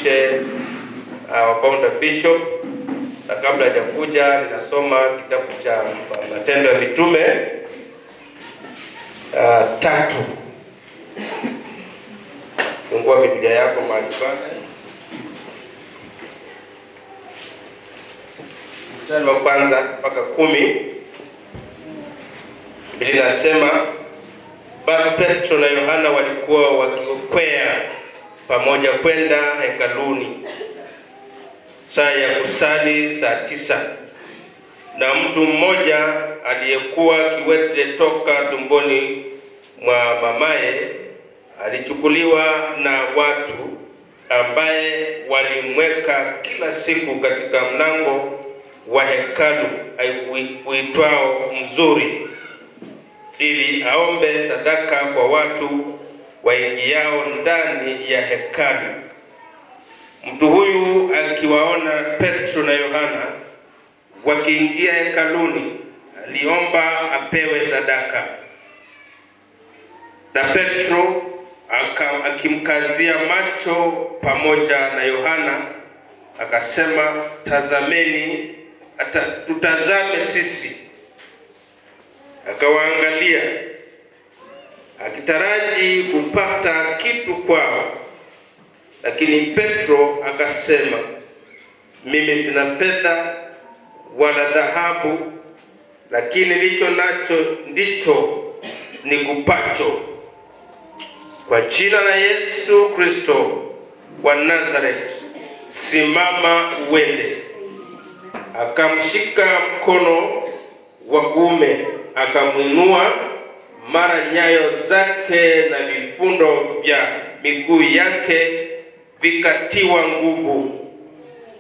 Nimkaribishe founder bishop, na kabla hajakuja ninasoma kitabu cha Matendo ya Mitume 3. Fungua Biblia yako mahali pale. Mstari wa kwanza mpaka 10. Biblia inasema, basi Petro na Yohana walikuwa wakikwea pamoja kwenda hekaluni saa ya kusali saa 9, na mtu mmoja aliyekuwa kiwete toka tumboni mwa mamaye alichukuliwa na watu, ambaye walimweka kila siku katika mlango wa hekalu uitwao Mzuri, ili aombe sadaka kwa watu waingiao ndani ya hekalu. Mtu huyu akiwaona Petro na Yohana wakiingia hekaluni, aliomba apewe sadaka. Na Petro akimkazia macho pamoja na Yohana akasema, tazameni, tutazame sisi. Akawaangalia akitaraji kupata kitu kwao. Lakini Petro akasema, mimi sina fedha wala dhahabu, lakini nilicho nacho ndicho nikupacho. Kwa jina la Yesu Kristo wa Nazareth, simama uende. Akamshika mkono wa kuume, akamwinua, mara nyayo zake na vifundo vya miguu yake vikatiwa nguvu.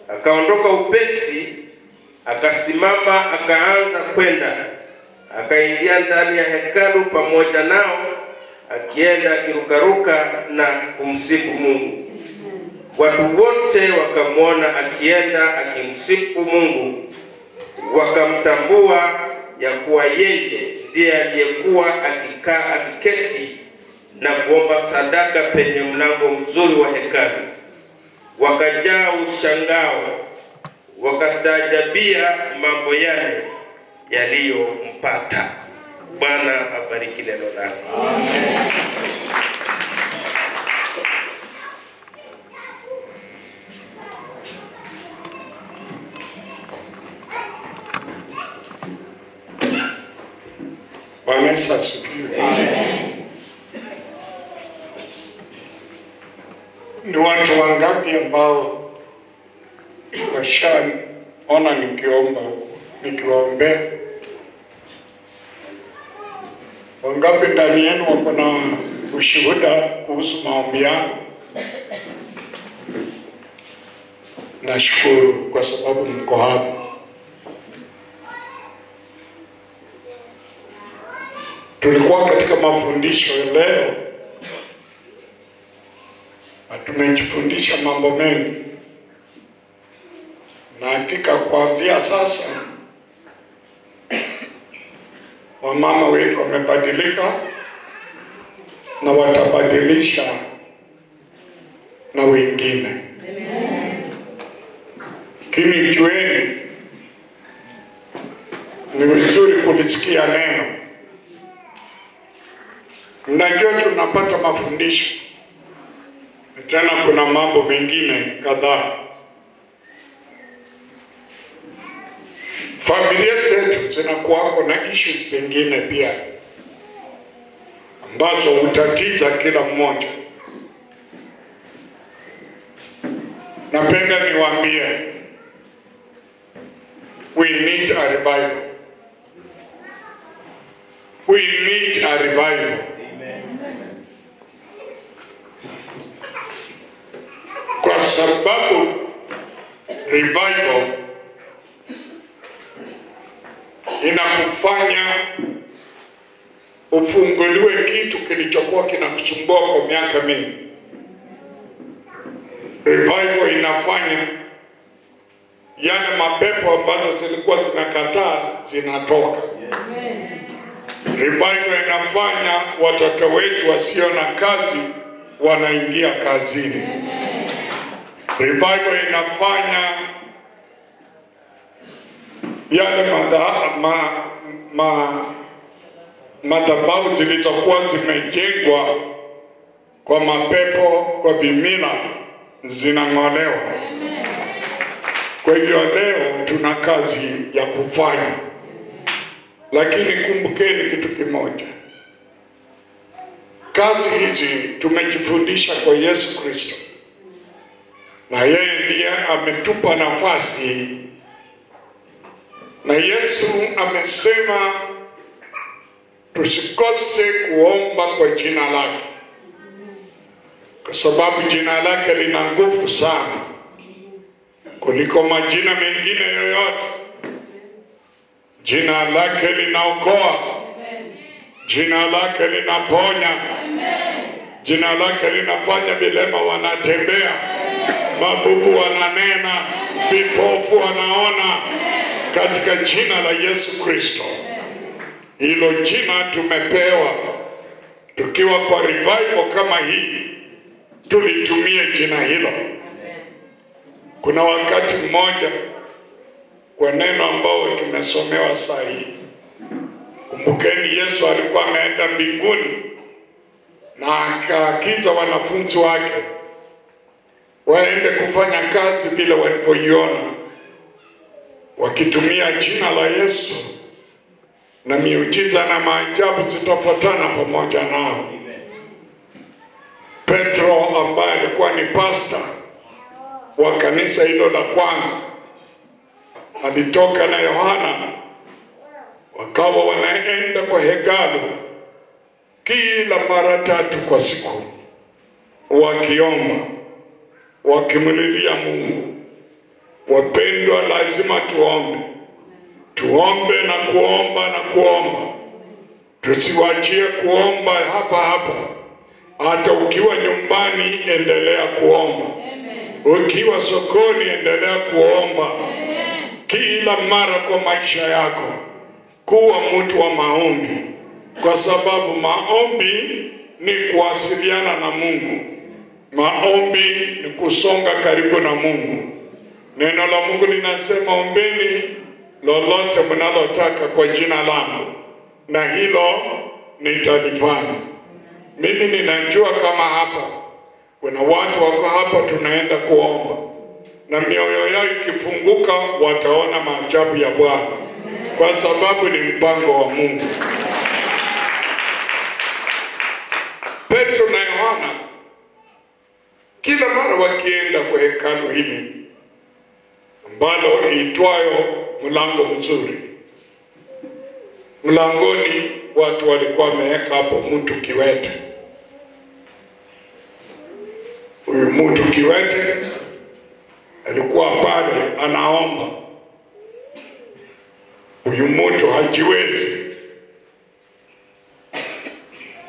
Akaondoka upesi, akasimama, akaanza kwenda. Akaingia ndani ya hekalu pamoja nao, akienda akirukaruka na kumsifu Mungu. Watu wote wakamwona akienda akimsifu Mungu, wakamtambua ya kuwa yeye ndiye aliyekuwa akikaa akiketi na kuomba sadaka penye mlango mzuri wa hekalu. Wakajaa ushangao, wakastaajabia mambo yale yaliyompata. Bwana abariki neno lake. Amen. Bwana Yesu asifiwe. Amen. Ni watu wangapi ambao washaona nikiomba huko, nikiwaombea? Wangapi ndani yenu wako na ushuhuda kuhusu maombi yangu? Nashukuru kwa sababu mko hapa. Tulikuwa katika mafundisho leo na tumejifundisha mambo mengi, na hakika kuanzia sasa wamama wetu wamebadilika na watabadilisha na wengine. Lakini jueni, ni vizuri kulisikia neno. Mnajua tunapata mafundisho, tena kuna mambo mengine kadhaa. Familia zetu zinakuwako na issues zingine pia ambazo hutatiza kila mmoja. Napenda niwaambie, we need a revival. We need a revival. Kwa sababu revival inakufanya ufunguliwe kitu kilichokuwa kinakusumbua kwa miaka mingi. Revival inafanya yale mapepo ambazo zilikuwa zinakataa zinatoka. Revival inafanya watoto wetu wasio na kazi wanaingia kazini. Revival inafanya yale madhabahu zilizokuwa zimejengwa kwa mapepo, kwa vimila, zinang'olewa. Kwa hivyo leo tuna kazi ya kufanya. Lakini kumbukeni kitu kimoja. Kazi hizi tumejifundisha kwa Yesu Kristo. Na yeye ndiye ametupa nafasi. Na Yesu amesema tusikose kuomba kwa jina lake, kwa sababu jina lake lina nguvu sana kuliko majina mengine yoyote. Jina lake linaokoa. Jina lake linaponya. Jina lake linafanya vilema wanatembea, mabubu wananena, vipofu wanaona, katika jina la Yesu Kristo. Hilo jina tumepewa. Tukiwa kwa revival kama hii, tulitumie jina hilo. Kuna wakati mmoja kwa neno ambao tumesomewa saa hii, kumbukeni Yesu alikuwa ameenda mbinguni na akaagiza wanafunzi wake waende kufanya kazi vile walivyoiona, wakitumia jina la Yesu, na miujiza na maajabu zitafuatana pamoja nao. Petro ambaye alikuwa ni pastor wa kanisa hilo la kwanza alitoka na Yohana, wakawa wanaenda kwa hekalu kila mara tatu kwa siku, wakiomba, wakimlilia Mungu. Wapendwa, lazima tuombe. Tuombe na kuomba na kuomba. Tusiwachie kuomba hapa hapa. Hata ukiwa nyumbani endelea kuomba. Ukiwa sokoni endelea kuomba. Kila mara kwa maisha yako kuwa mtu wa maombi, kwa sababu maombi ni kuwasiliana na Mungu. Maombi ni kusonga karibu na Mungu. Neno la Mungu linasema, ombeni lolote mnalotaka kwa jina langu, na hilo nitalifanya. Mimi ninajua kama hapa kuna watu wako hapa tunaenda kuomba, na mioyo yao ikifunguka wataona maajabu ya Bwana, kwa sababu ni mpango wa Mungu. Petro na Yohana kila mara wakienda kwa hekalu hili ambalo iitwayo mlango mzuri, mlangoni watu walikuwa wameweka hapo mtu kiwete. Huyu mtu kiwete alikuwa pale anaomba. Huyu mtu hajiwezi.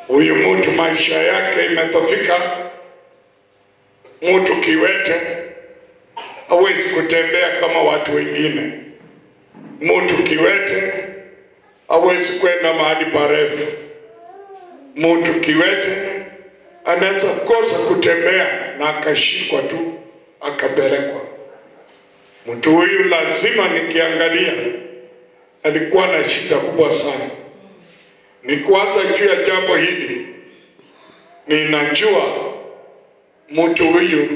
Huyu mtu maisha yake imetofika. Mtu kiwete hawezi kutembea kama watu wengine. Mtu kiwete hawezi kwenda mahali parefu. Mtu kiwete anaweza kosa kutembea na akashikwa tu akapelekwa. Mtu huyu lazima nikiangalia alikuwa na shida kubwa sana. Nikuanza juu ya jambo hili, ninajua mtu huyu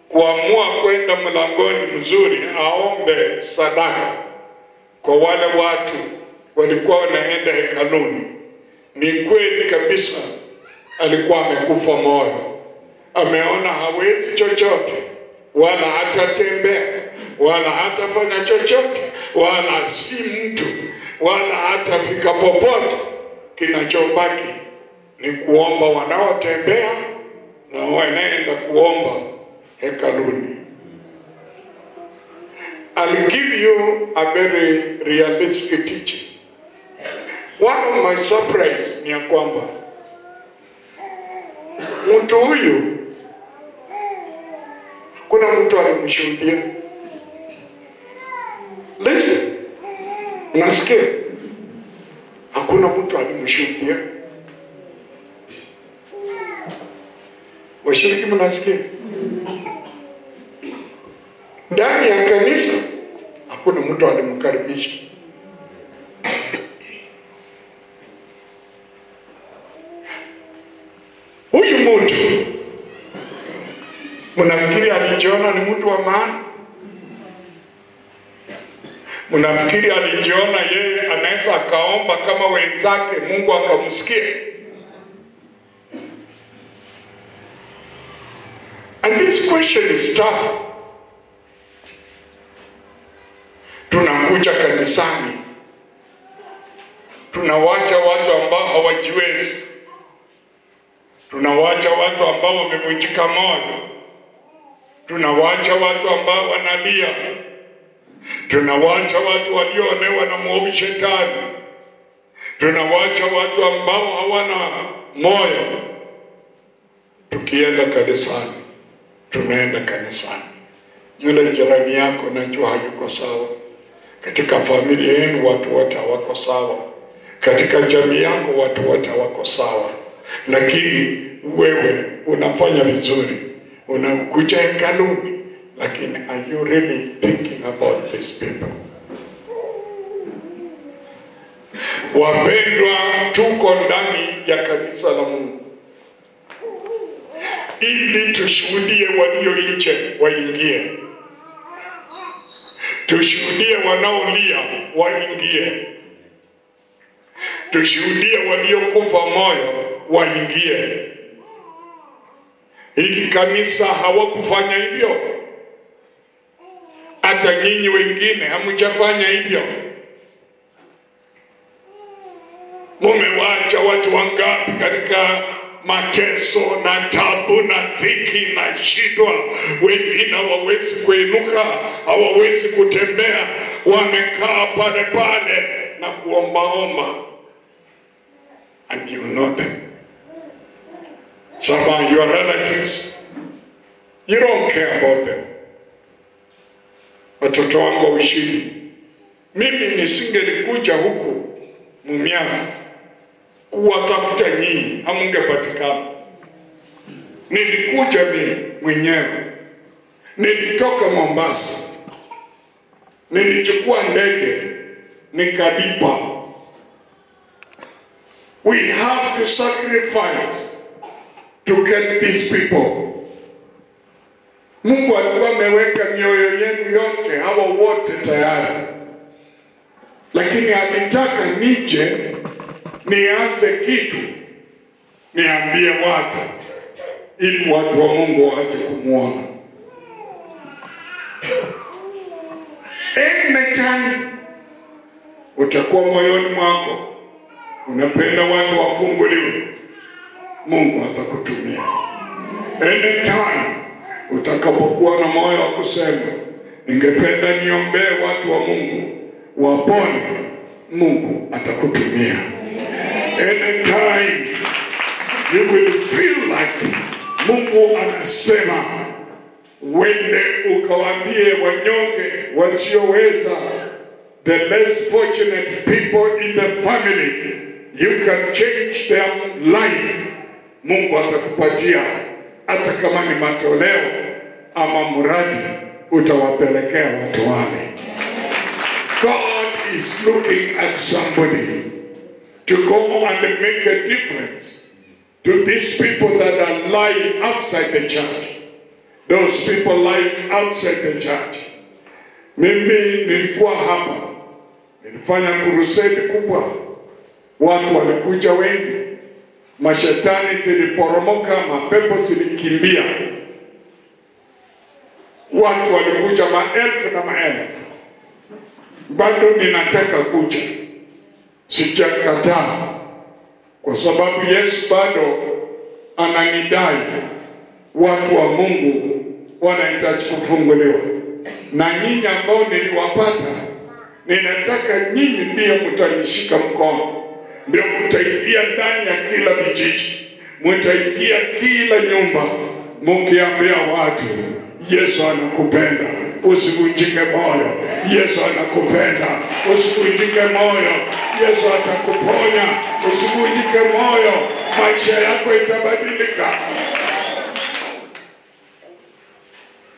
kuamua kwenda mlangoni mzuri aombe sadaka kwa wale watu walikuwa wanaenda hekaluni, ni kweli kabisa alikuwa amekufa moyo. Ameona hawezi chochote, wala hatatembea, wala hatafanya chochote, wala si mtu, wala hatafika popote. Kinachobaki ni kuomba wanaotembea na wanaenda kuomba hekaluni. I'll give you a very realistic teaching. One of my surprise ni ya kwamba mtu huyu kuna mtu alimshuhudia. Listen, unasikia? Hakuna mtu alimshuhudia. Washiriki, mnasikia? Ndani ya kanisa hakuna mtu alimkaribisha. Huyu mtu mnafikiri alijiona ni mtu wa maana? Mnafikiri alijiona yeye anaweza akaomba kama wenzake Mungu akamsikia? And this question is tough. Tunakuja kanisani, tunawacha watu ambao hawajiwezi, tunawacha watu ambao wamevunjika moyo, tunawacha watu ambao wanalia, tunawacha watu walioonewa na mwovu shetani, tunawacha watu ambao hawana moyo. Tukienda kanisani, tunaenda kanisani, yule jirani yako najua hayuko sawa, katika familia yenu watu wote hawako sawa, katika jamii yako watu wote hawako sawa, lakini wewe unafanya vizuri, unakuja hekaluni, lakini are you really thinking about these people? Wapendwa, tuko ndani ya kanisa la Mungu ili tushuhudie walio nje waingie, tushuhudie wanaolia waingie, tushuhudie waliokufa moyo waingie. Hili kanisa hawakufanya hivyo, hata nyinyi wengine hamjafanya hivyo. Mumewacha watu wangapi katika mateso na tabu na dhiki na shida? Wengine hawawezi kuinuka, hawawezi kutembea, wamekaa pale pale na kuombaomba. And you know them. Some are your relatives. You don't care about them. Watoto wangu wa ushindi, mimi nisingelikuja huku Mumias kuwatafuta nyinyi, hamungepatikana. Nilikuja mimi mwenyewe, nilitoka Mombasa, nilichukua ndege, nikalipa. We have to sacrifice to get these people. Mungu alikuwa ameweka mioyo yenu yote, hawa wote tayari, lakini alitaka nije nianze kitu, niambie watu, ili watu wa Mungu waache kumuona. Anytime utakuwa moyoni mwako unapenda watu wafunguliwe, Mungu atakutumia. Anytime utakapokuwa na moyo wa kusema ningependa niombee watu wa Mungu wapone, Mungu atakutumia. Anytime you will feel like Mungu anasema wende ukawaambie wanyonge wasioweza, the less fortunate people in the family, you can change their life, Mungu atakupatia. Hata kama ni matoleo ama mradi, utawapelekea watu wale. God is looking at somebody to go and make a difference to these people that are lying outside the church. Those people lying outside the church. Mimi nilikuwa hapa, nilifanya crusade kubwa, watu walikuja wengi, mashetani ziliporomoka, mapepo zilikimbia, watu walikuja maelfu na maelfu. Bado ninataka kuja, sijakataa, kwa sababu Yesu bado ananidai. Watu wa Mungu wanahitaji kufunguliwa, na nyinyi ambao niliwapata, ninataka nyinyi ndio mtanishika mkono, ndio mtaingia ndani ya kila vijiji, mtaingia kila nyumba, mkiambia watu Yesu anakupenda, usivunjike moyo. Yesu anakupenda, usivunjike moyo. Yesu atakuponya, usivunjike moyo. Maisha yako itabadilika.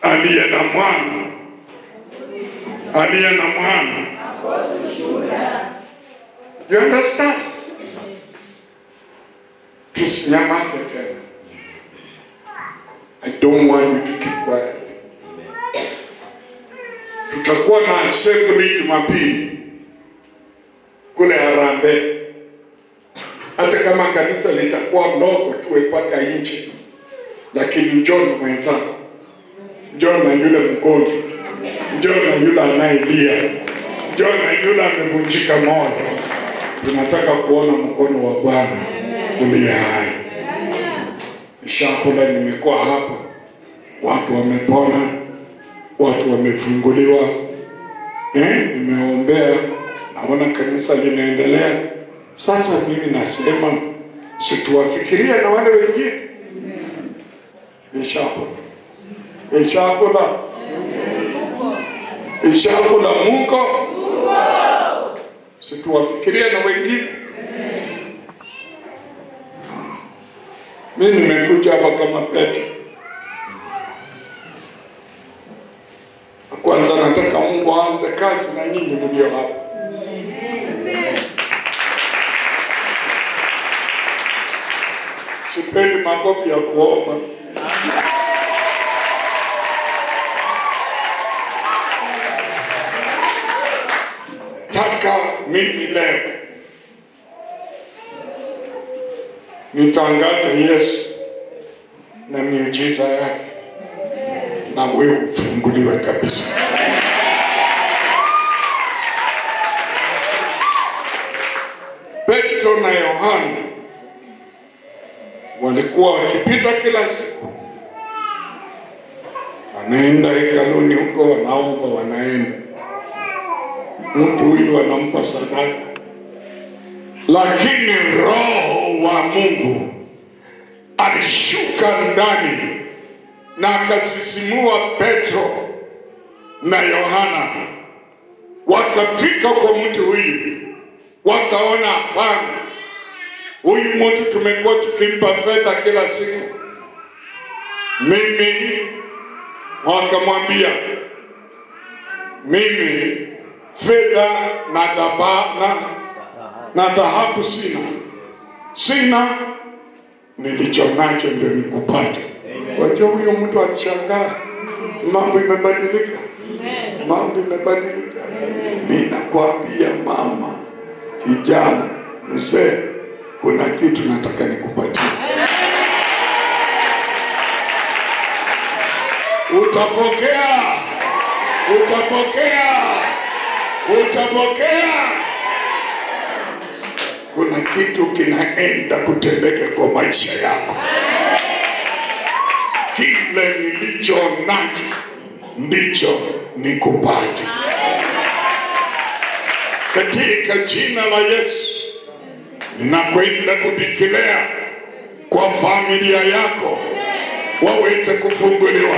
Aliye na mwana Aliye na mwana You understand? Tusinyamaze tena. I don't want you to keep quiet. Tutakuwa na assembly Jumapili kule Harambee. Hata kama kanisa litakuwa ndogo tuwe mpaka nje, lakini njoo na mwenzako, njoo na yule mgonjwa, njoo na yule anayelia, njoo na yule amevunjika moyo. Tunataka kuona mkono wa Bwana uliye hai. Nishakula, nimekuwa hapa, watu wamepona, watu wamefunguliwa. Nimeombea, naona kanisa linaendelea. Sasa mimi nasema situwafikiria na wale wengine. Nishakula. Nishakula. Nishakula muko. Situwafikiria na wengine. Mimi nimekuja hapa kama Petro. Kwanza nataka Mungu aanze kazi na nyinyi mlio hapa. Sipendi makofi ya kuomba. Taka mimi leo nitangaze Yesu na miujiza yake, na wewe ufunguliwe kabisa. Petro na Yohana walikuwa wakipita kila siku, wanaenda hekaluni huko, wanaomba, wanaenda. Mtu huyu anampa sadaka, lakini Roho wa Mungu alishuka ndani na akasisimua Petro na Yohana. Wakafika kwa mtu huyu, wakaona hapana, huyu mtu tumekuwa tukimpa fedha kila siku. Mimi, wakamwambia, mimi fedha na dhahabu sina. Sina, nilicho nacho ndio nikupate. Wajua huyo mtu alishangaa, mambo imebadilika. Mambo imebadilika. Ninakwambia mama, kijana, mzee, kuna kitu nataka nikupatie. Utapokea. Utapokea. Utapokea. Kuna kitu kinaenda kutendeka kwa maisha yako. Kile nilicho nacho ndicho nikupaje. Katika jina la Yesu ninakwenda kudeclare kwa familia yako waweze kufunguliwa.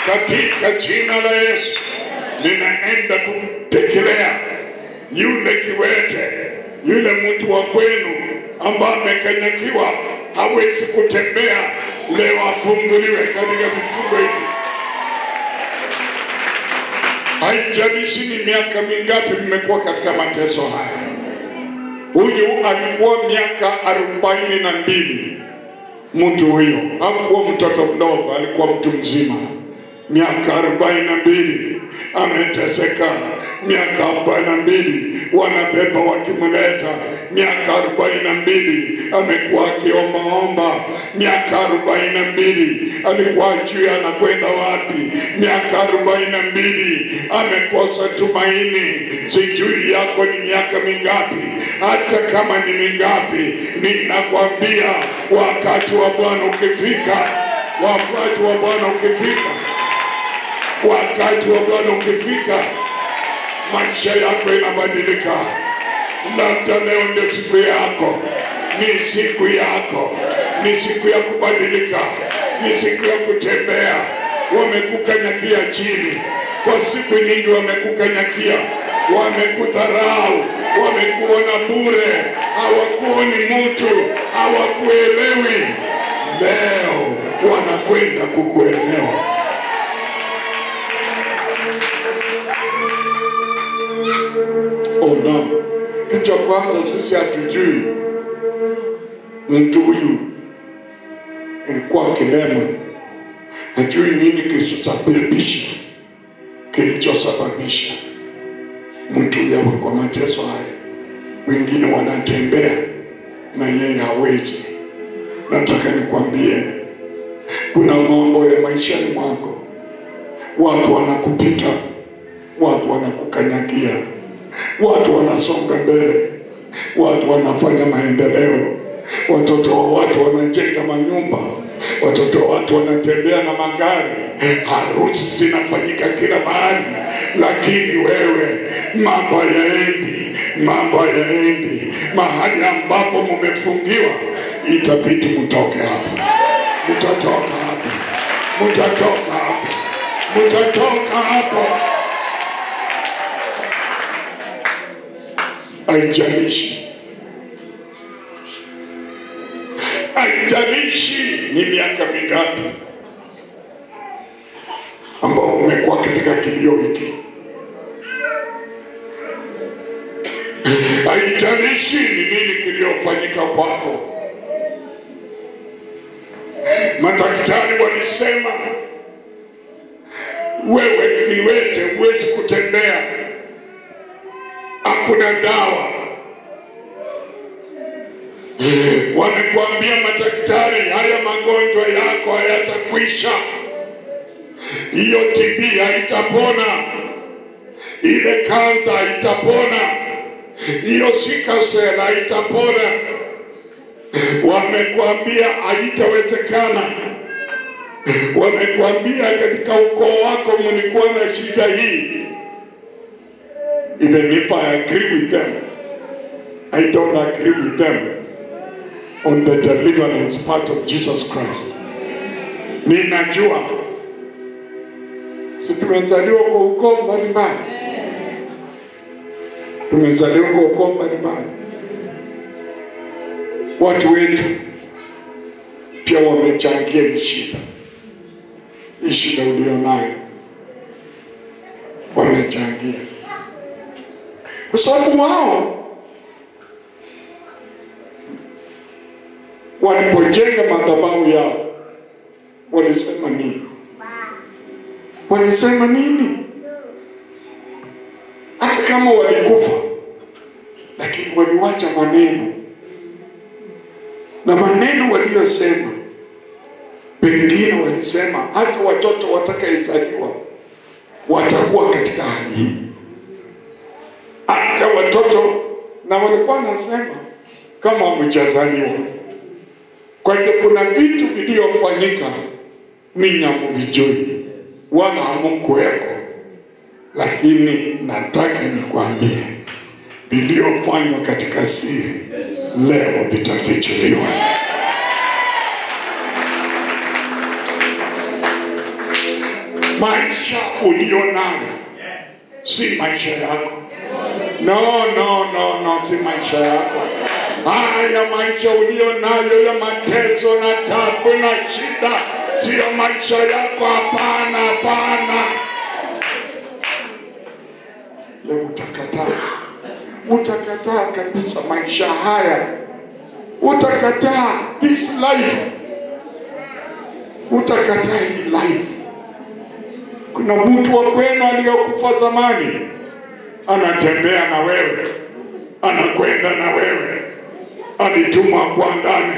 Katika jina la Yesu ninaenda kudeclare yule kiwete, yule mtu wa kwenu ambaye amekanyakiwa hawezi kutembea, leo afunguliwe katika vifungo hivi. Haijalishi ni miaka mingapi mmekuwa katika mateso haya. Huyu alikuwa miaka 42. Mtu huyo hakuwa mtoto mdogo, alikuwa mtu mzima. Miaka 42 ameteseka. Miaka 42 wanabeba wakimleta. Miaka 42 amekuwa akiombaomba. Miaka 42 alikuwa juu anakwenda wapi. Miaka 42 amekosa tumaini. Sijui yako ni miaka mingapi. Hata kama ni mingapi, ninakwambia wakati wa Bwana ukifika, wakati wa Bwana ukifika, wakati wa Bwana ukifika, maisha yako inabadilika. Labda leo ndio siku yako, ni siku yako, ni siku ya kubadilika, ni siku ya kutembea. Wamekukanyakia chini kwa siku nyingi, wamekukanyakia, wamekudharau, wamekuona bure, hawakuoni mtu, hawakuelewi. Leo wanakwenda kukuelewa. Kitu cha kwanza, sisi hatujui mtu huyu ilikuwa kilema, hajui nini kilichosababisha mtu yawe kwa mateso haya. Wengine wanatembea na yeye hawezi. Nataka nikwambie, kuna mambo ya maishani mwako, watu wanakupita, watu wanakukanyagia, watu wanasonga mbele, watu wanafanya maendeleo, watoto wa watu wanajenga manyumba, watoto wa watu wanatembea na magari, harusi zinafanyika kila mahali, lakini wewe mambo hayaendi, mambo hayaendi. Mahali ambapo mmefungiwa itabidi mtoke hapo. Mtatoka hapo, mtatoka hapo, mtatoka hapo. Haijalishi, haijalishi ni miaka mingapi ambao umekuwa katika kilio hiki, haijalishi ni nini kiliofanyika kwako. Madaktari walisema wewe kiwete, huwezi kutembea, hakuna dawa. Wamekuambia madaktari, haya magonjwa yako hayatakwisha, hiyo TB haitapona, ile kansa haitapona, hiyo sickle cell haitapona. Wamekuambia haitawezekana. Wamekuambia katika ukoo wako mlikuwa na shida hii. Even if I agree with them, I don't agree with them on the deliverance part of Jesus Christ. Ninajua si tumezaliwa kwa ukoo mbalimbali, tumezaliwa kwa ukoo mbalimbali. Watu wetu pia wamechangia hii shida, hii shida ulionayo wamechangia, kwa sababu wao walipojenga madhabahu yao walisema nini? Walisema nini? Hata kama walikufa, lakini waliwacha maneno, na maneno waliyosema, pengine walisema hata watoto watakayezaliwa watakuwa katika hali hii, hata watoto. Na walikuwa nasema kama hamjazaliwa. Kwa hiyo kuna vitu vilivyofanyika ninyi hamvijui wala hamkuweko, lakini nataka nikwambie vilivyofanywa katika siri leo vitafichuliwa. Maisha ulionayo si maisha yako. No, no, no, no, si maisha yako. Haya maisha ulionayo ya mateso na tabu na shida sio maisha yako. Hapana, hapana. Leo utakataa, utakataa kabisa maisha haya, utakataa this life, utakataa hii life. Kuna mtu wa kwenu aliyokufa zamani anatembea na wewe, anakwenda na wewe, alitumwa kwa ndani,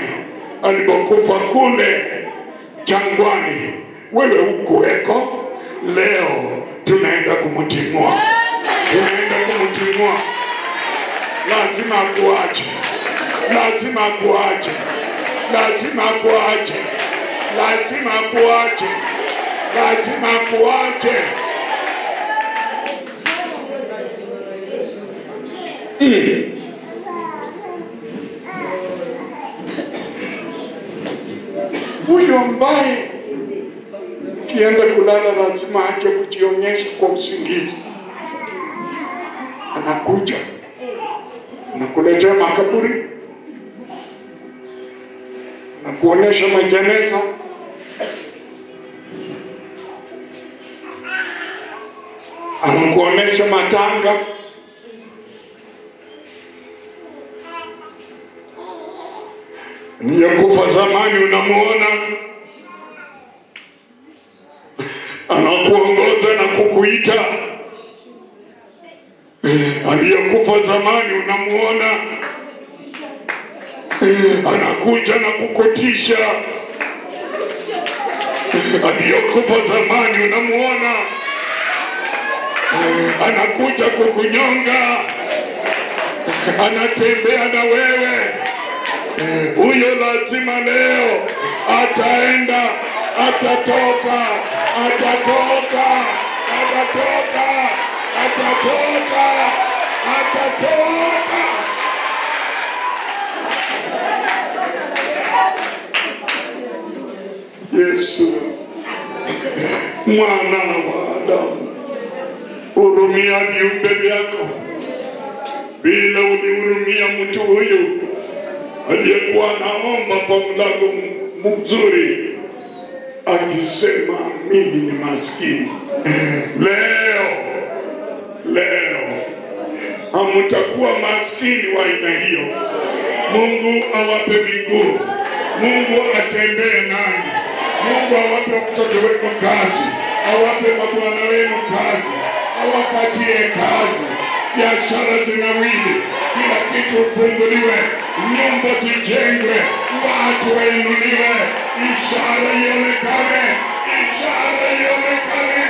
alipokufa kule jangwani, wewe hukuweko. Leo tunaenda kumtimua, tunaenda kumtimua. Lazima kuache, lazima kuache, lazima kuache, lazima kuache, lazima kuache. Huyo ambaye kienda kulala lazima aje kujionyesha kwa usingizi, anakuja anakuletea makaburi, anakuonyesha majeneza, anakuonyesha matanga, Aliyekufa zamani unamuona, anakuongoza na kukuita. Aliyekufa zamani unamuona, anakuja na kukutisha. Aliyekufa zamani unamuona, anakuja kukunyonga, anatembea na wewe. Huyo lazima leo ataenda, atatoka, atatoka, atatoka, atatoka, atatoka. Yesu mwana wa Adamu, hurumia viumbe vyako vile ulihurumia mtu huyu aliyekuwa anaomba kwa mlango mzuri akisema mimi ni maskini. Leo leo hamtakuwa maskini wa aina hiyo. Mungu awape miguu, Mungu atembee nanyi, Mungu awape mtoto wenu kazi, awape mabwana wenu kazi, awapatie kazi, biashara zinawili, kila kitu ufunguliwe, nyumba zijengwe, watu wainuliwe, ishara ionekane, ishara ionekane.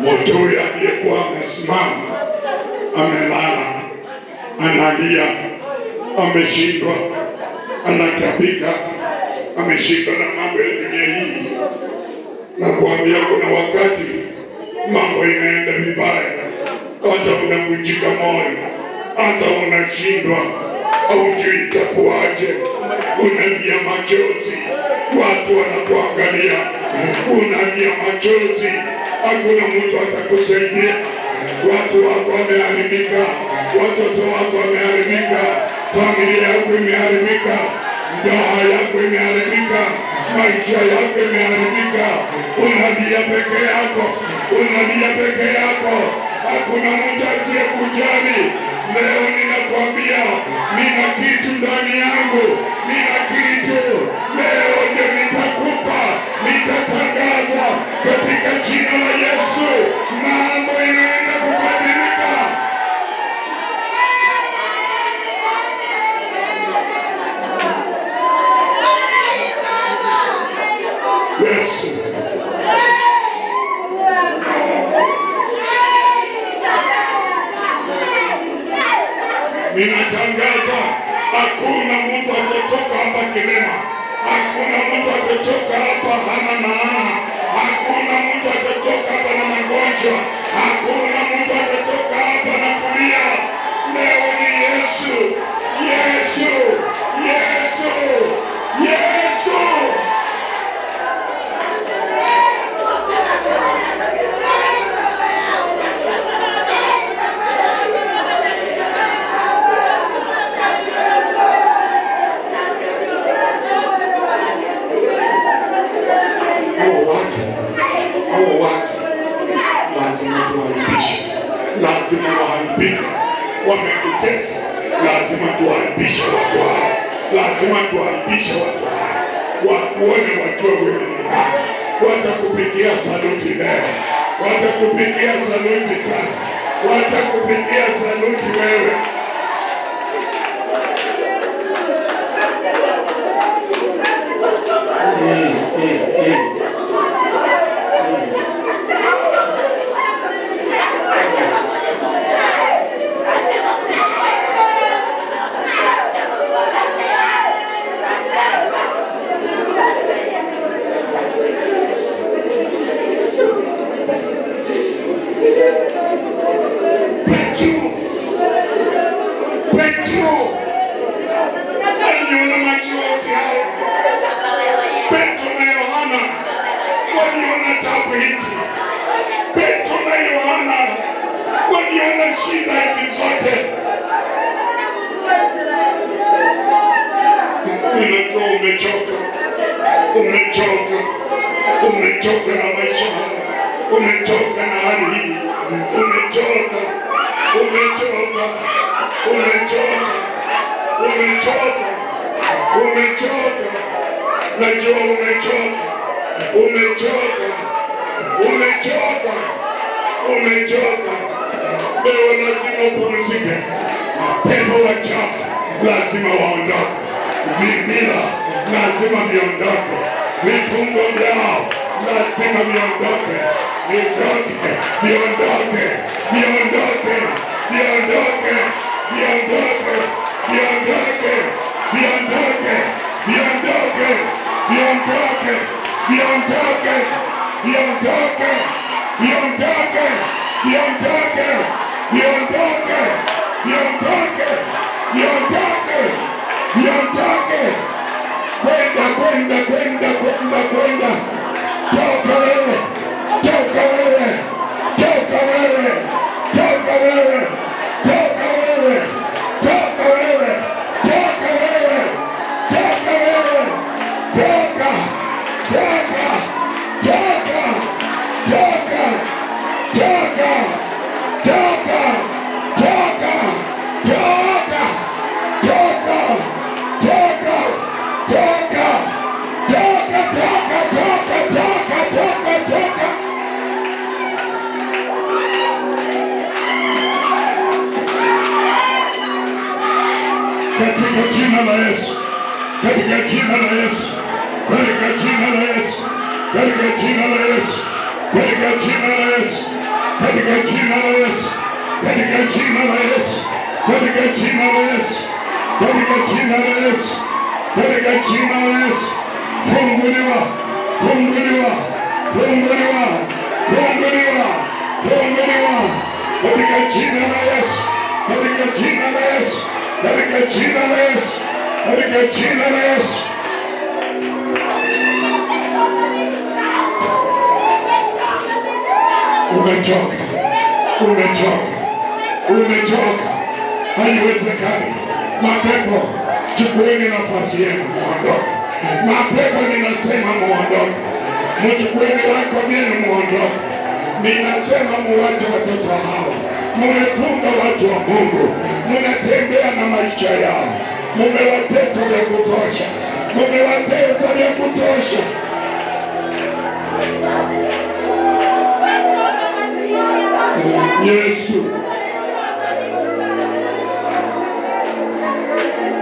Mtu huyu aliyekuwa amesimama, amelala, analia, ameshindwa, anatapika, ameshindwa na mambo ya dunia hii. Nakuambia kuna wakati mambo inaenda vibaya, hata unavunjika moyo, hata unashindwa, haujui itakuwaje, unalia machozi, watu wanakuangalia, unalia machozi, hakuna mtu atakusaidia. Watu wako wameharibika, watoto wako wameharibika, familia yako imeharibika, ndoa yako imeharibika, maisha yako imeharibika. Unalia peke yako, unalia peke yako, hakuna mtu asiyekujali. Leo ninakwambia nina kitu ndani yangu, nina kitu. Leo ndio nitakupa, nitatangaza katika jina la Yesu, mambo inaenda kubadilika. Yesu, ninatangaza hakuna mtu atatoka hapa kilema, hakuna mtu atatoka hapa hana maana, hakuna mtu atatoka hapa na magonjwa, hakuna mtu atatoka hapa na kulia. Leo ni Yesu, Yesu, Yesu, Yesu. Lazima waharibike, wamekutesa. Lazima tuwaharibishe watu hao, lazima tuwaharibishe watu hao, wakuone, wajue wewe ni nani. Watakupigia saluti leo, watakupigia saluti sasa, watakupigia saluti wewe. Petro aliona machozi haya. Petro na Yohana waliona tabu hizi. Petro na Yohana waliona shida hizi zote. Ninajua umechoka, umechoka, umechoka na maisha haya, umechoka na hali hii, umechoka, umechoka, umechoka, umechoka, umechoka. Najua umechoka, umechoka, umechoka, umechoka. Leo lazima upumzike. Mapepo wachafu lazima waondoke, vimila lazima viondoke, vifungo vyao lazima viondoke, viondoke, viondoke, viondoke, viondoke, viondoke, viondoke, viondoke, viondoke, viondoke, viondoke, viondoke, viondoke, viondoke, viondoke, viondoke, viondoke, viondoke. Kwenda, kwenda, kwenda, kwenda, kwenda. Toka wewe, toka wewe, toka wewe, toka wewe, toka wewe, toka wewe, toka wewe, toka wewe, toka, toka, toka, toka, toka, toka, toka, toka, toka, toka, toka, toka, toka, toka, toka, toka, toka. Katika jina la Yesu, katika jina la Yesu, katika jina la Yesu, katika jina la Yesu, katika jina la Yesu, katika jina la Yesu, katika jina la Yesu, katika jina la Yesu, katika jina la Yesu, katika jina la Yesu. Funguliwa, funguliwa, funguliwa, funguliwa, funguliwa, katika jina la Yesu, katika jina la Yesu, katika jina la Yesu, katika jina la Yesu. Umechoka, umechoka, umechoka, haiwezekani. Mapepo, chukueni nafasi yenu, muondoke. Mapepo ninasema muondoke, mchukueni wako vyenu muondoke. Ninasema muwache watoto hao. Mumefunga watu wa Mungu, munatembea na maisha yao, mumewatesa vya kutosha, mumewatesa vya kutosha. Yesu,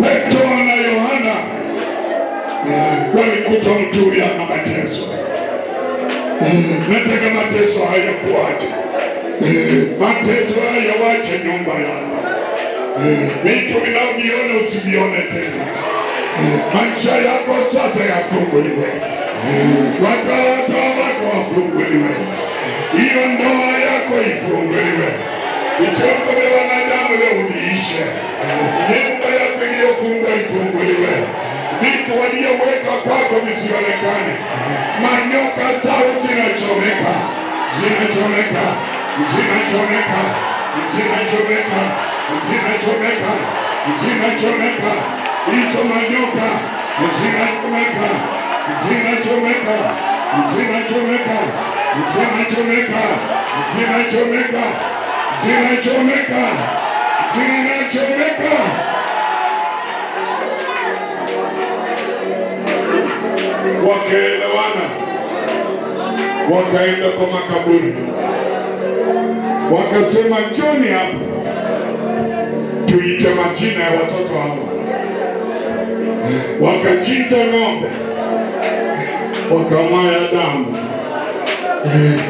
Petro na Yohana walikuta mtu huyu ana mateso. Nataka mateso haya kuache, mateso haya wache nyumba yako. Vitu vinavyoviona usivione tena. Maisha yako sasa yafunguliwe, watoto wako wafunguliwe, hiyo ndoa yako ifunguliwe, vichoko vya wanadamu leo viishe, nyumba yako iliyofungwa ifunguliwe, vitu walioweka kwako visionekane, manyoka zao zinachomeka, zinachomeka, zinachomeka, zinachomeka, zinachomeka, zinachomeka, hizo manyoka zinachomeka, zinachomeka, zinachomeka, zinachomeka, zinachomeka, zinachomeka, zinachomeka. Wakaelewana, wakaenda kwa makaburi, wakasema njoni hapa tuite majina ya watoto hao. Wakachinja ng'ombe, wakamwaga damu,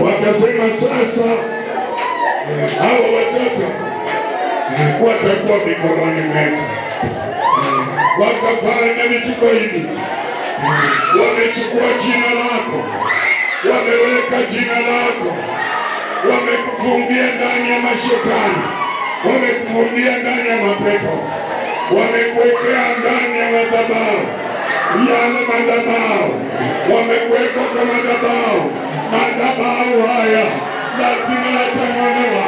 wakasema sasa hawa watoto watakuwa mikononi mwetu. Wakafanya vituko hivi, wamechukua jina lako, wameweka jina lako, wamekufungia ndani ya mashetani, wamekufungia ndani ya mapepo, wamekuwekea ndani ya madhabahu, yale madhabahu wamekuweka kwa madhabahu. Madhabahu haya lazima yatang'olewa,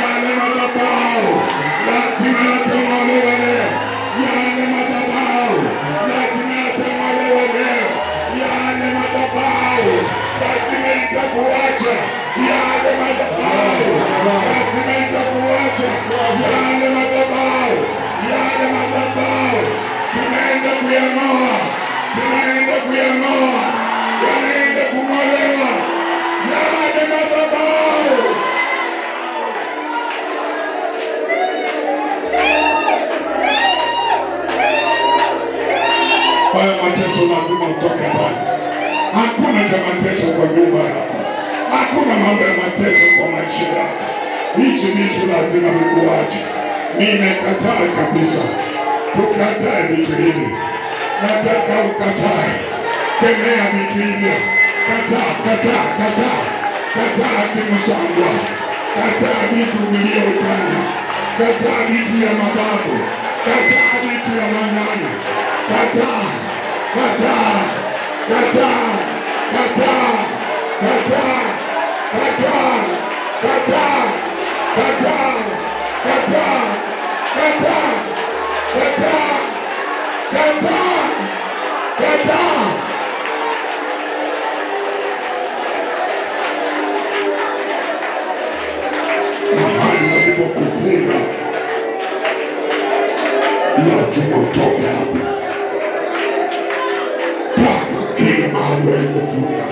yale madhabahu lazima yatang'olewa leo, yale madhabahu lazima itakuacha. Yale madhabahu lazima itakuacha. Yale madhabahu, yale madhabahu tunaenda kuyang'oa, tunaenda kuyang'oa, yanaenda kung'olewa yale madhabahu. Haya mateso lazima utoke ndani. Hakuna cha mateso kwa nyumba yako, hakuna mambo ya mateso kwa maisha yako. Hichi vitu lazima vikuache. Nimekataa kabisa. Tukatae vitu hivi. Nataka ukatae. Kemea vitu hivyo. Kataa, kataa, kataa. Kataa kimusangwa. Kataa vitu vilivyoutana. Kataa vitu ya mababu. Kataa vitu ya manyanya. Kataa, kataa, kataa, kataa, kataa, kataa, kataa, kataa, kataa, kataa, kataa, kataa, kataa. Mahali walipokufunga lazima utoke hapo. Toka kila mahali walipofunga,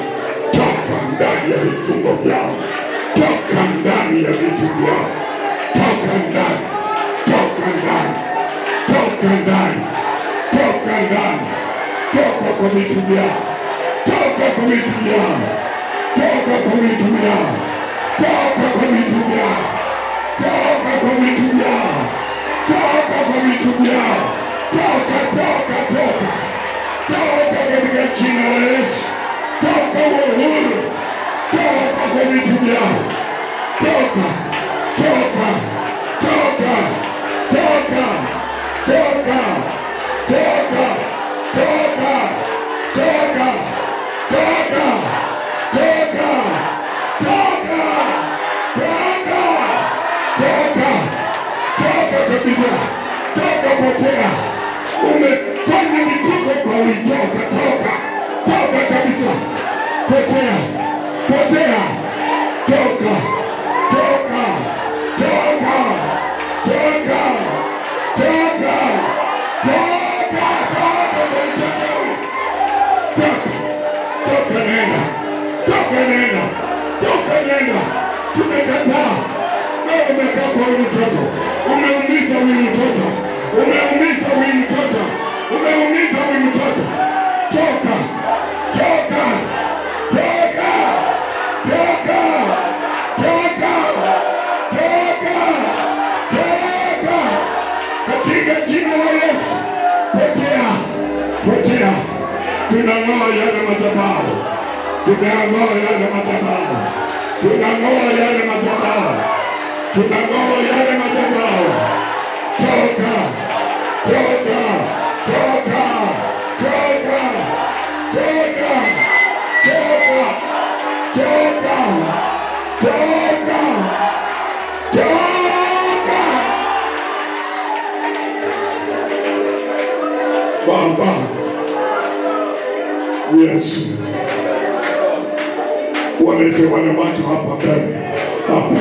toka ndani ya vifungo vyao, toka ndani ya vitu vyao, toka ndani, toka ndani, toka ndani, toka ndani, toka kwa vitu vyao, toka kwa vitu vyao, toka kwa vitu vyao, toka kwa vitu vyao, toka kwa vitu vyao, toka kwa vitu vyao, toka, toka, toka, toka katika jina la Yesu, toka uhuru, toka kwa vitu vyao, toka, toka, toka, toka, toka, toka, toka, toka, toka, toka, toka, toka, toka, toka kabisa, toka, potea. Umefanya vituko kwa ulitoka, toka, toka kabisa, potea, potea, toka, toka, toka, toka, toka, toka, toka, toka, toka, nenda, toka, nenda, toka, nenda. Tumekataa. Wewe umekaa kwa huyu mtoto, umeumiza huyu mtoto, umeumiza huyu mtoto, umeumiza huyu mtoto. Toka, toka, toka, toka, toka, toka, toka, katika jina la Yesu. Potea, potea. Tunang'oa yale madhabahu, tunang'oa yale madhabahu, tunang'oa yale madhabahu, tunang'oa yale madhabahu. Toka, toka, toka, toka, toka, toka, toka, toka, toka. Baba Yesu, walete wale watu hapa mbele, hapa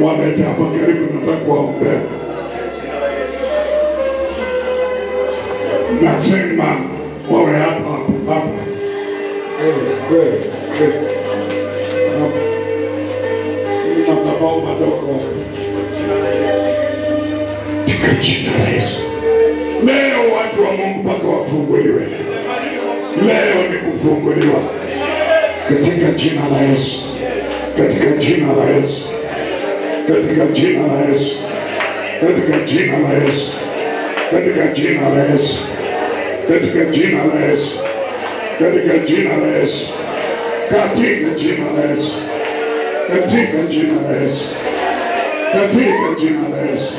walete hapa karibu, nataka kuwaombea. Nasema wawe hapa hapa hapa. Wewe, hapa. Ni madhabahu madogo. Katika jina la Yesu. Leo watu wa Mungu mpaka wafunguliwe. Leo ni kufunguliwa. Katika jina la Yesu. Katika jina la Yesu. Katika jina la Yesu. Katika jina la Yesu. Katika jina la Yesu. Katika jina la Yesu. Katika jina la Yesu. Katika jina la Yesu. Katika jina la Yesu. Katika jina la Yesu.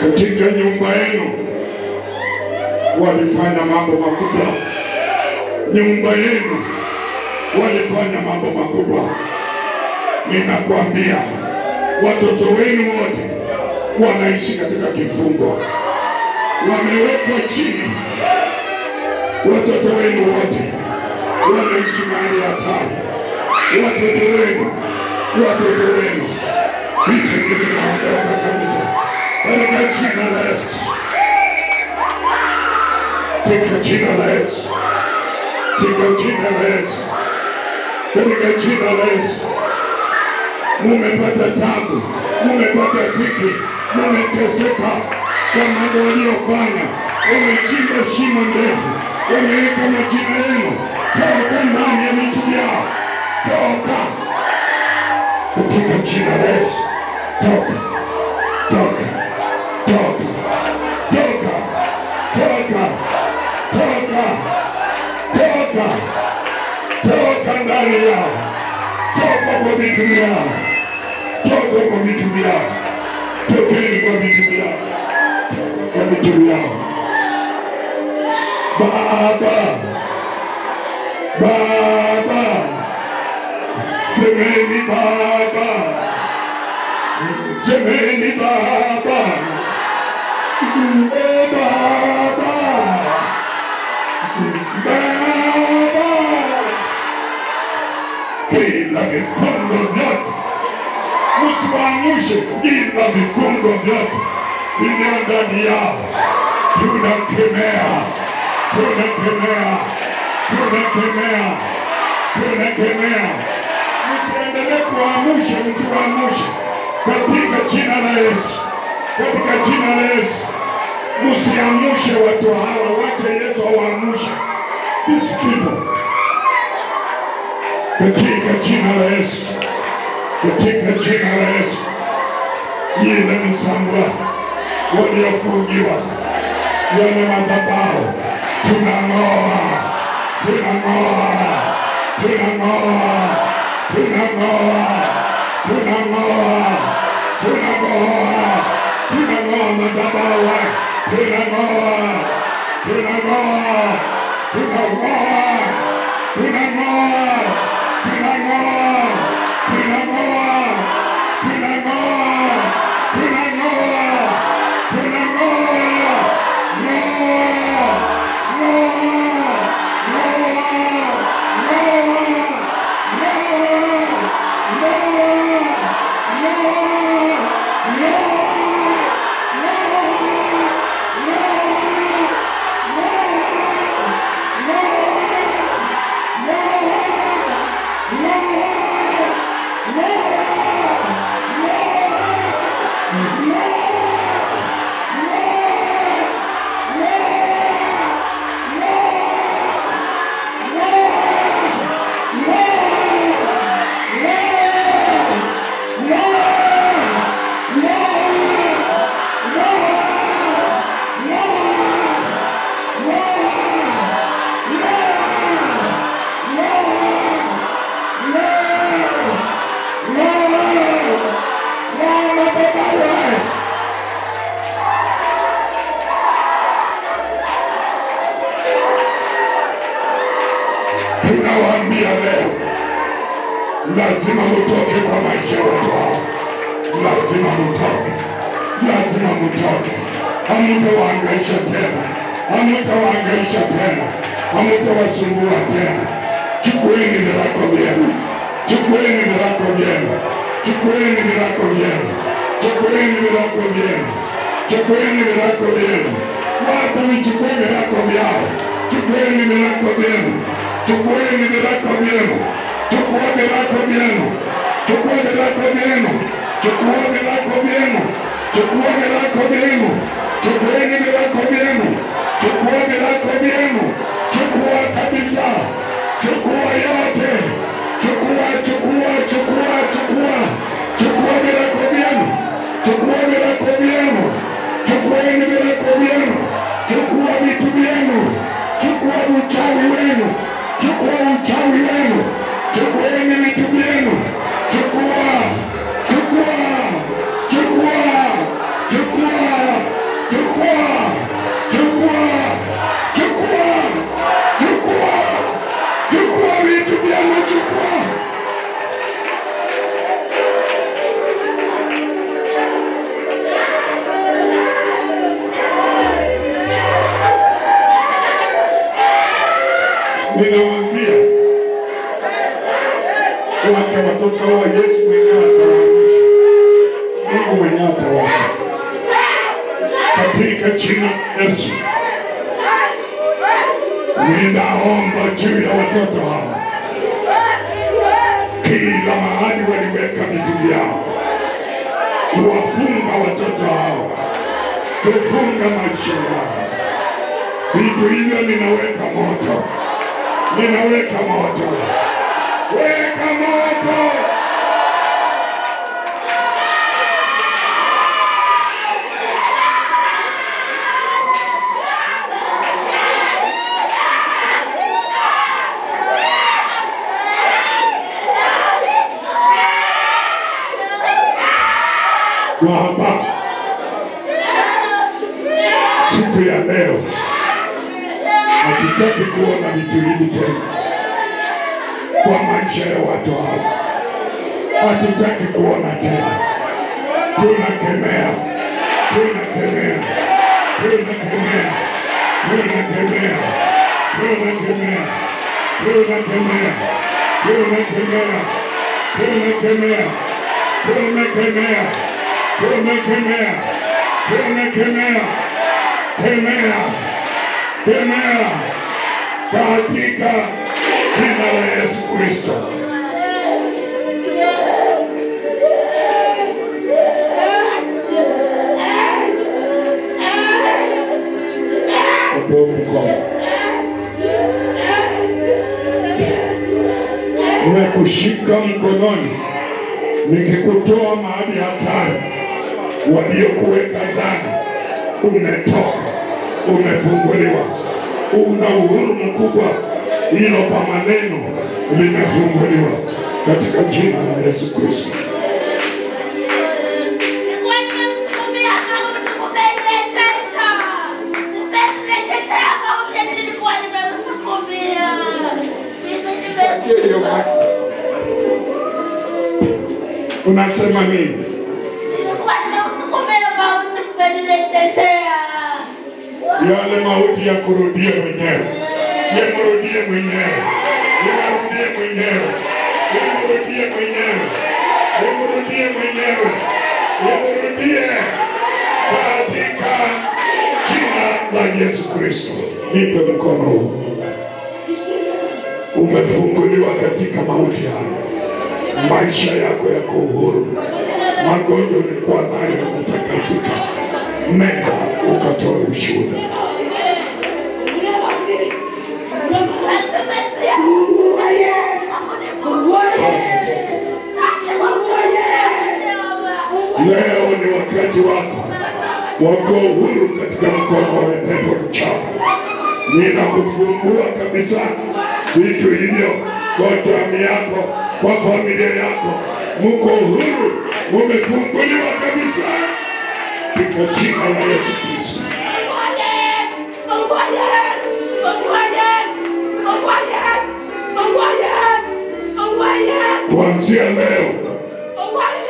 Katika nyumba yenu walifanya mambo makubwa. Nyumba yenu walifanya mambo makubwa. Ninakwambia watoto wenu wote wanaishi katika kifungo. Wamewekwa chini. Watoto wenu wote wanaishi mahali hatari. Watoto wenu, watoto wenu, vitu vinaondoka kabisa katika jina la Yesu, katika jina la Yesu, katika jina la Yesu, katika jina la Yesu. Mumepata tabu, mumepata dhiki, mumeteseka kwa mambo waliofanya. Wamechimba shimo ndefu, wameweka majina yenu. Toka ndani ya vitu vyao, toka katika jina la Yesu. Toka, toka, toka, toka, toka, toka, toka, toka ndani yao, toka kwa vitu vyao, toka kwa vitu vyao, tokeni kwa vitu vyao, toka kwa vitu vyao. Baba, Baba, semeni Baba, semeni Baba, oh Baba, Baba. Kila vifungo vyote msiwaangushe, kila vifungo vyote vilivyo ndani yao tunakemea, tunakemea, tunakemea, tunakemea. Msiendelee kuamsha, msiwaamshe katika jina la Yesu, katika jina la Yesu. Msiamshe watu hawa, wache Yesu awaamshe these people katika jina la Yesu, katika jina la Yesu. Ile misambwa waliofungiwa wale madhabahu, tunang'oa, tunang'oa, tunang'oa, tunang'oa, tunang'oa, tunang'oa, tunang'oa madhabahu, tunang'oa, tunang'oa, tunang'oa, tunang'oa, tunang'oa, tunang'oa, tunang'oa, tunang'oa, tunang'oa. Tunawaambia leo, lazima mutoke kwa maisha ya watu hao. Lazima mutoke, lazima mutoke. Hamtawahangaisha tena, hamtawahangaisha tena, hamtawasumbua tena. Chukueni virako vyenu, chukueni virako vyenu, chukueni virako vyenu, chukueni virako vyenu, chukueni virako vyenu. Watu vichukue virako vyao, chukueni virako vyenu, chukueni virako vyenu, chukua virako vyenu, chukua virako vyenu, chukua virako vyenu, chukua virako vyenu, chukueni virako vyenu, chukua virako vyenu, chukua kabisa, chukua yote, chukua, chukua, chukua, chukua, chukua virako vyenu, chukua virako vyenu, chukueni virako vyenu, chukua vitu vyenu, chukua uchawi wenu, chukua uchawi wenu, chukueni vitu vyenu, chukua, chukua, chukua, chukua, chukua, Ninawaambia, wacha watoto wa Yesu mwenyewe atawaamsha. Mungu mwenyewe atawaamsha. Katika jina la Yesu. Ninaomba juu ya watoto hawa. Kila mahali waliweka vitu vyao kuwafunga watoto hao, kufunga maisha yao. Vitu hivyo ninaweka moto, ninaweka moto, weka moto. Baba, siku ya leo hatutaki kuona vitu hivi tena kwa maisha ya watu hawa. Hatutaki kuona tena. Tunakemea, tunakemea, tunakemea, tunakemea, tunakemea, tunakemea, tunakemea, tunakemea, tunakemea. Tunakemea, tunakemea, kemea, kemea katika jina la Yesu Kristo. Nimekushika mkononi nikikutoa mahali hatari waliokuweka ndani. Umetoka, umefunguliwa, una uhuru mkubwa. Hilo kwa maneno limefunguliwa katika jina la Yesu Kristo. Unasema nini? Yale mauti ya kurudie mwenyewe, yamrudie mwenyewe, yamrudie mwenyewe, yamrudie mwenyewe, yamrudie mwenyewe, yamrudie katika jina la Yesu Kristo. Nipe mkono huu. Umefunguliwa katika mauti haya. Maisha yako yako uhuru. Magonjwa ulikuwa nayo yametakasika. Nenda ukatoe ushuhuda. Leo ni wakati wako wa kuwa uhuru katika mkono wa pepo mchafu. Ninakufungua kabisa vitu hivyo kwa jamii yako, kwa familia yako. Mko uhuru, mumefunguliwa kabisa katika jina la Yesu Kristo. Kuanzia leo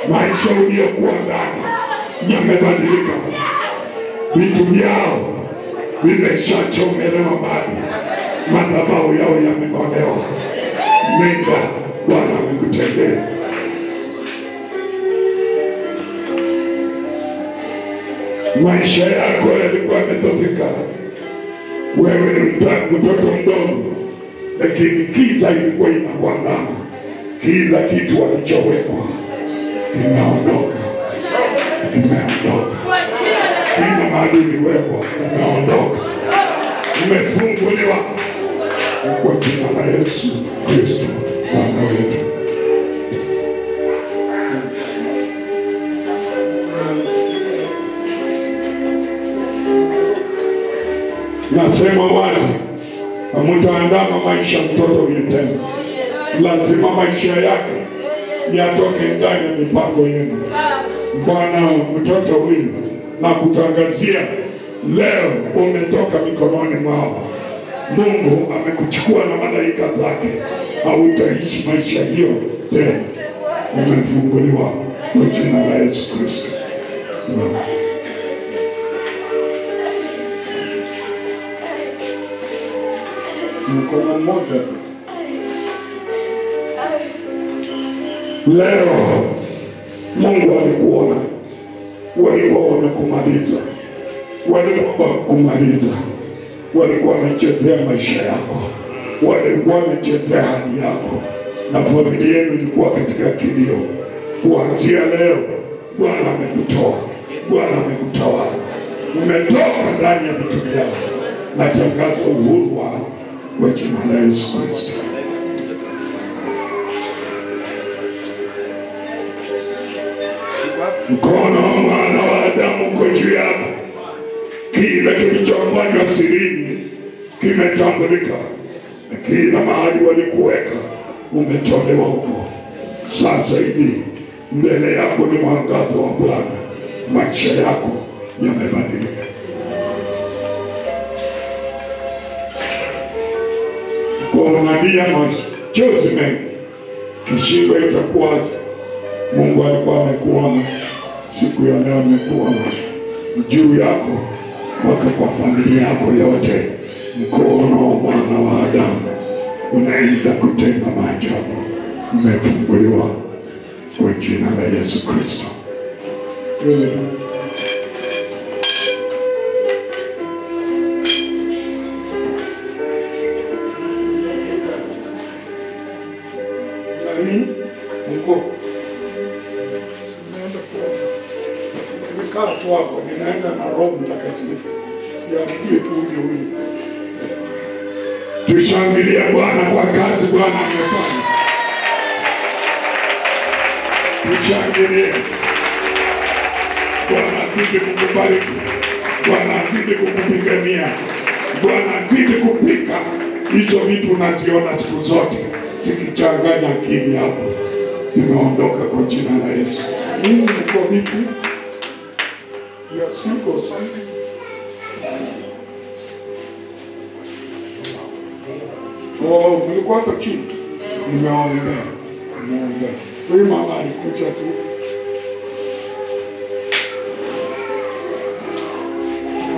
maisha uliyokuwa ndani yamebadilika. Vitu vyao vimeshachomelewa mbali, madhabahu yao yameng'olewa. Nenda, Bwana amekutendea. Maisha yako yalikuwa yamedhoofika. Wewe ni mtoto mdogo, lakini giza ilikuwa inakuandama. Kila kitu walichowekwa kimeondoka, kimeondoka. Kila mahali uliwekwa umeondoka, umefunguliwa kwa jina la Yesu Kristo Bwana wetu. Nasema wazi, hamtaandama maisha mtoto huyu tena. Lazima maisha yake yatoke ndani ya mipango yenu. Bwana, mtoto huyu na kutangazia leo umetoka mikononi mwao. Mungu amekuchukua na malaika zake. Hautaishi maisha hiyo tena. Umefunguliwa kwa jina la Yesu Kristo. Mkono mmoja. Leo Mungu alikuona. Walikuwa wamekumaliza. Walikuwa wamekumaliza. Walikuwa wamechezea maisha yako. Walikuwa wamechezea hali yako. Na familia yenu ilikuwa katika kilio. Kuanzia leo Bwana amekutoa. Bwana amekutawala. Umetoka ndani ya vitu vyako. Natangaza uhuru wako kwa jina la Yesu Kristo. Mkono wa mwana wa Adamu uko juu yako. Kile kilichofanywa sirini kimetambulika, na kila mahali walikuweka umetolewa huko. Sasa hivi mbele yako ni mwangaza wa Bwana. Maisha yako yamebadilika. Kwa unalia machozi mengi, kishindo itakuwaje? Mungu alikuwa amekuona, siku ya leo amekuona. Juu yako mpaka kwa familia yako yote, mkono wa mwana wa Adamu unaenda kutenda maajabu. Umefunguliwa kwa jina la Yesu Kristo. Wako ninaenda na Roho Mtakatifu, siambie tu huyu huyu. Tushangilie Bwana kwa kazi Bwana amefanya. Tushangilie Bwana, azidi kukubariki. Bwana azidi kukupigania. Bwana azidi kupika hizo vitu unaziona siku zote zikichanganya akili yako, zimeondoka kwa jina la Yesu. Mimi niko vipi? You are sick or something? Oh, mlikuwa hapa chini. Nimeombea. Nimeombea. Huyu mama alikuja tu.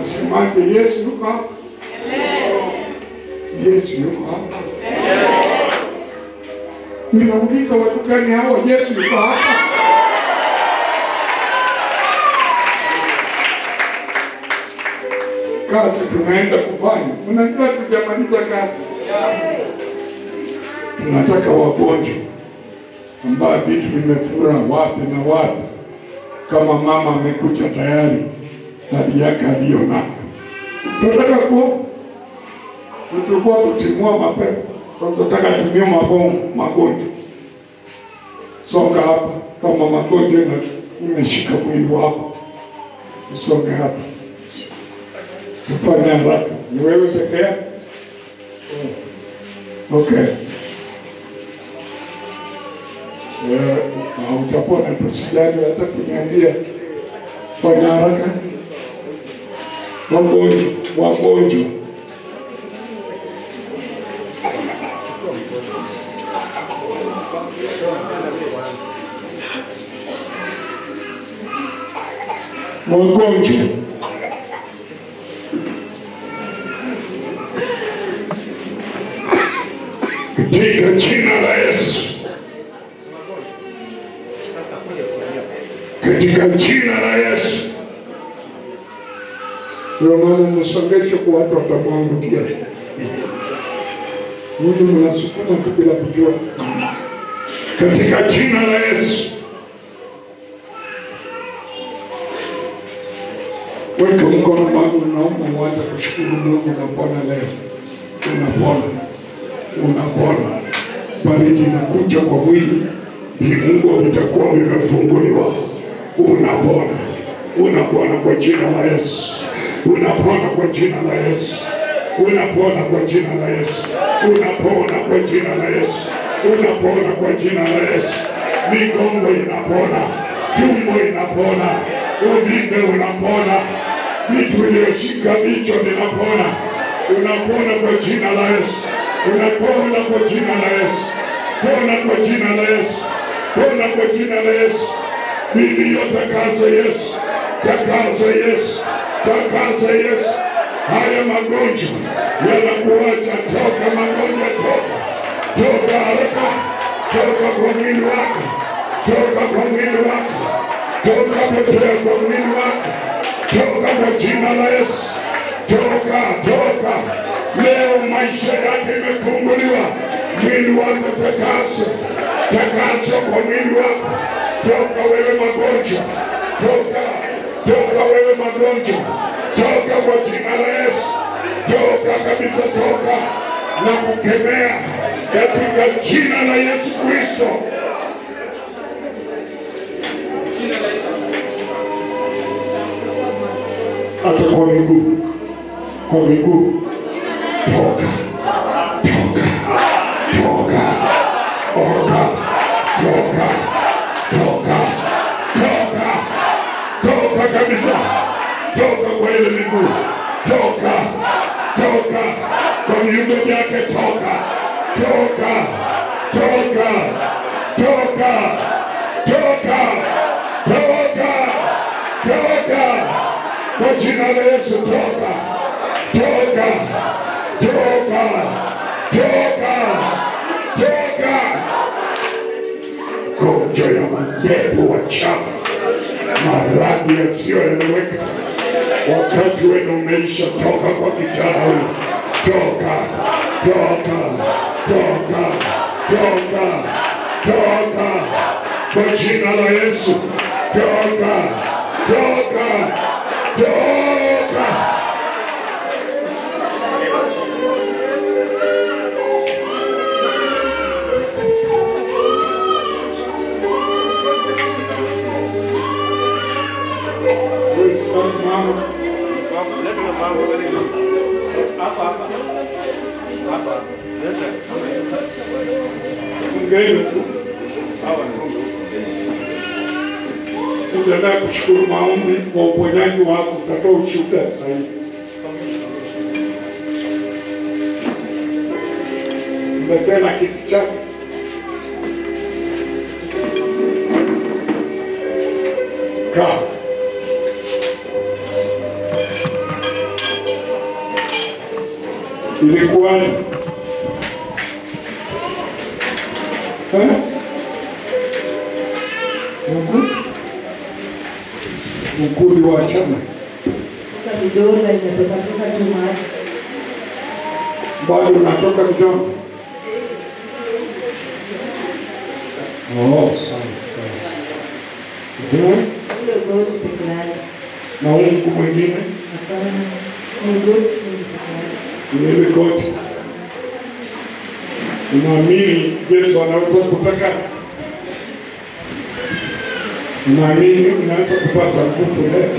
Nasemaje, Yesu yuko hapa? Amen. Yesu yuko hapa. Amen. Ninauliza watu gani hawa? Yesu yuko hapa? Kazi tunaenda kufanya. Unajua tujamaliza kazi. Tunataka wagonjwa ambao vitu vimefura wapi na wapi. Kama mama amekuja tayari hali yake aliyonayo. Tunataka tulikuwa tutimua mapepo. Sasa tunataka tumie magonjwa. Songa hapa kama magonjwa imeshika mwili wako. Usonge hapa. Tufanye haraka. Ni wewe peke yako? Okay. Utapona, tusijali hata kuniambia. Fanya haraka. Wagonjwa, wagonjwa. Wagonjwa. Katika jina la Yesu. Katika jina la Yesu. Ndio maana msongeshe kwa watu watamwangukia. Mungu mnasukuma tu bila kujua. Katika jina la Yesu. Weka mkono wangu, naomba uanze kushukuru Mungu unapona leo. Unapona. Unapona. Baridi inakuja kwa mwili, viungo vitakuwa vimefunguliwa. Unapona. Unapona kwa jina la Yesu. Unapona kwa jina la Yesu. Unapona kwa jina la Yesu. Unapona kwa jina la Yesu. Unapona kwa jina la Yesu. Migongo inapona, tumbo inapona, uvimbe unapona, vitu vilivyoshika vichwa vinapona. Unapona kwa jina la Yesu. Unapona kwa jina la Yesu. Pona kwa jina la Yesu. Pona kwa jina la Yesu. Mimi yote takasa Yesu. Takasa Yesu. Takasa Yesu. Haya magonjwa yanakuacha, toka magonjwa, toka. Toka haraka, toka kwa mwili wako, toka kwa mwili wako, toka potea kwa mwili wako, toka kwa jina la Yesu, toka, toka. Leo maisha yake imefunguliwa, mwili wako takaswa, takaswa kwa mwili wako. Toka wewe magonjwa, toka, toka wewe magonjwa, toka kwa jina la Yesu, toka kabisa, toka na kukemea katika jina la Yesu Kristo. Hata kwa miguu, kwa miguu, toka, toka, toka, toka, toka, toka, toka, toka kabisa, toka kwa ile miguu, toka, toka kwa viungo vyake, toka, toka, toka, toka, toka, toka, toka kwa jina la Yesu, toka, toka, toka, toka, toka. Gonjwa ya mapepo wachafu, maradhi yasiyoeleweka, wakati wenu umeisha. Toka kwa kijana huyu, toka, toka, toka, toka, toka kwa jina la Yesu, toka, toka, toka. Tuendelea kushukuru maombi kwa uponyaji wako, utatoa ushuhuda sasa hivi. Mletee kiti chako. Kaa. Ilikuwaje? Mungu mkuu wa chama. Vidonda inatoka toka tu maji. Bado unatoka vidonda? Oh, sawa sawa. Ule goti peke yake. Na huu mguu mwingine? Hapana. Ni goti peke yake. Ni ile goti. Unaamini Yesu anaweza kutakasa? Unaamini unaweza kupata nguvu leo?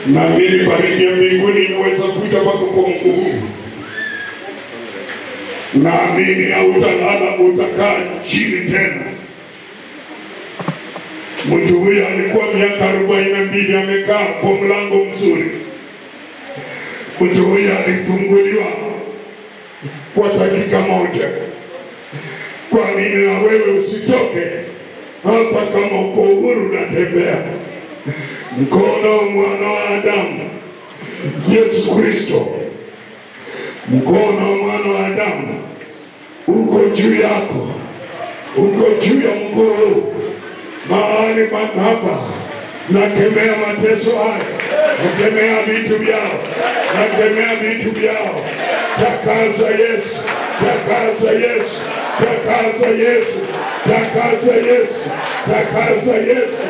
Naamini baridi ya mbinguni inaweza kuja kwako kwa mguu huu. Naamini hautalala, utakaa chini tena. Mtu huyu alikuwa miaka 42 amekaa kwa mlango mzuri. Mtu huyu alifunguliwa kwa dakika moja. Kwa nini na wewe usitoke hapa kama uko huru unatembea? Mkono wa mwana wa Adamu, Yesu Kristo, mkono wa mwana wa Adamu uko juu yako, uko juu ya mguu. Mahali hapa nakemea mateso haya, nakemea vitu vyao, nakemea vitu vyao. Takasa Yesu, takasa Yesu, takasa Yesu, takasa Yesu, takasa Yesu,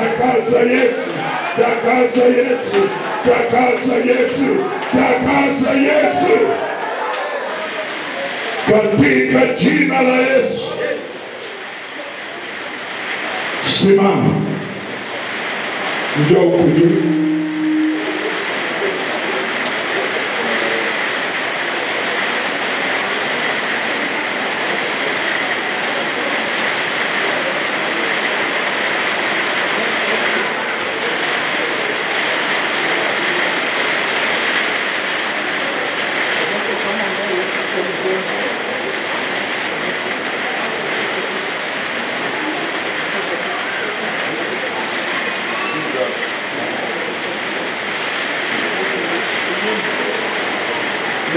takasa Yesu, takasa Yesu, takasa Yesu, takasa Yesu, katika jina la Yesu. Simama, njoo huku juu.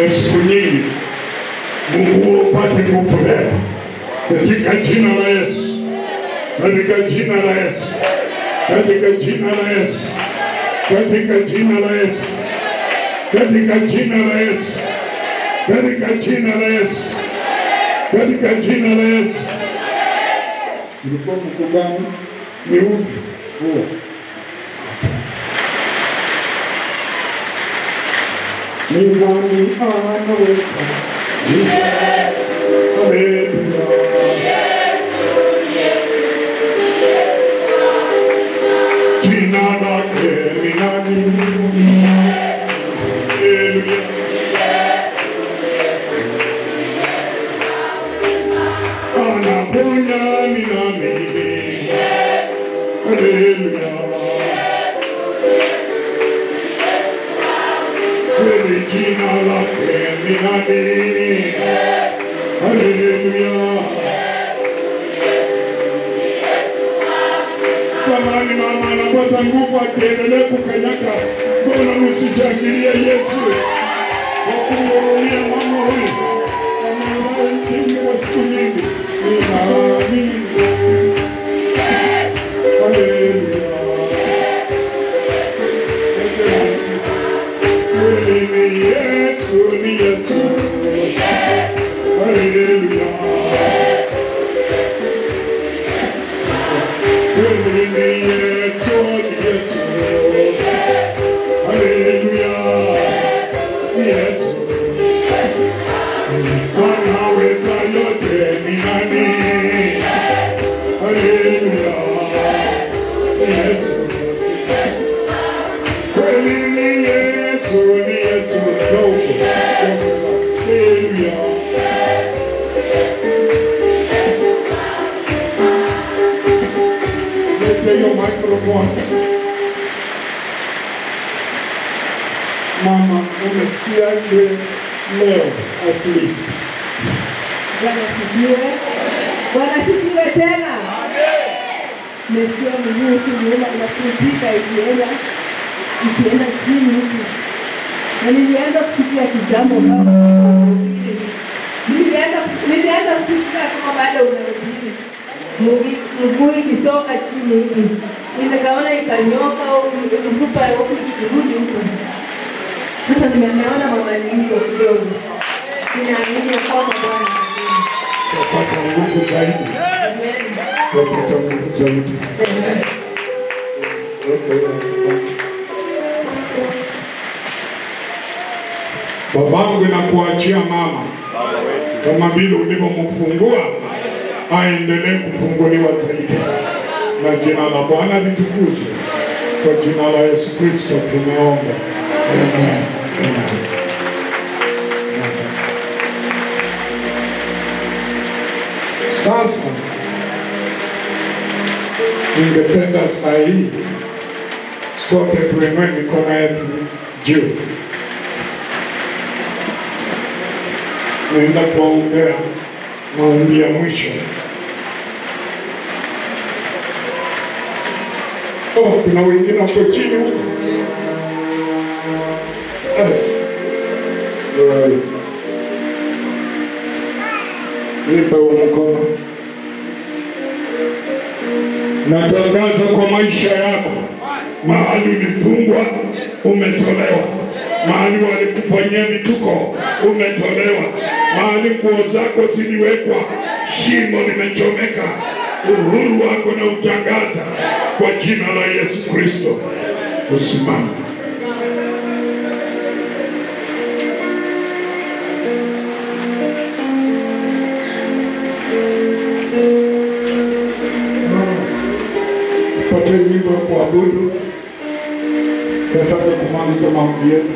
Na siku nyingi. Mungu upate nguvu leo. Katika jina la Yesu. Katika jina la Yesu. Katika jina la Yesu. Katika jina la Yesu. Katika jina la Yesu. Katika jina la Yesu. Katika jina la Yesu. Ilikuwa mkubani ni upi huo? Ni nani anaweza? Yesu. Haleluya. Yesu, Yesu, Yesu. Jina lake ni nani? Yesu. Haleluya. Yesu, Yesu, Yesu. Anaponya ni nani? Yesu. Haleluya. Yesu, Yesu, Yesu. Kweli jina lake ni nani? Yesu. Haleluya. Yesu, Yesu, Yesu. Jamani, mama anapata nguvu akiendelea kukanyaka. Mbona msishangilie Yesu kwa kumhurumia mama huyu ambaye mtingi wa siku nyingi? Ninaamini. Haleluya. Kweli ni Yesu, ni Yesu. Haleluya. Kweli ni Yesu, ni Yesu. Haleluya. Yesu. Anaweza yote ni nani? Haleluya. Yesu. Kweli ni Yesu, ni Yesu. Haleluya. Lete hiyo microphone. Mama, umesikiaje leo at least? Bwana asifiwe. Bwana asifiwe tena. Amen. Nimesikia miguu ikiuma inafutika ikienda chini huku. Na nilianza kusikia kitambo kama nilianza kusikia kama bado unahubiri. Mguu ikisonga chini hivi. Nikaona ikanyoka au mfupa huku ikirudi huku. Sasa nimeona mabadiliko kidogo. Ninaamini kwamba Bwana tutapata nguvu zaidi. Tutapata nguvu zaidi. Babangu nakuachia mama, kama vile ulivyomfungua aendelee kufunguliwa zaidi, na jina la Bwana litukuzwe. Kwa jina la Yesu Kristo tumeomba. Amen. Amen. Sasa ningependa saa hii sote tuinue mikono yetu juu. Naenda kuwaombea maombi ya mwisho. Oh, kuna wengine wako chini huko. Nipe mkono. Natangaza kwa maisha yako, mahali ulifungwa umetolewa, mahali walikufanyia vituko umetolewa, mahali nguo zako ziliwekwa shimo limechomeka, uhuru wako na utangaza kwa jina la Yesu Kristo. Usimame. Pate nyimbo ya kuabudu. Nataka kumaliza maombi yetu.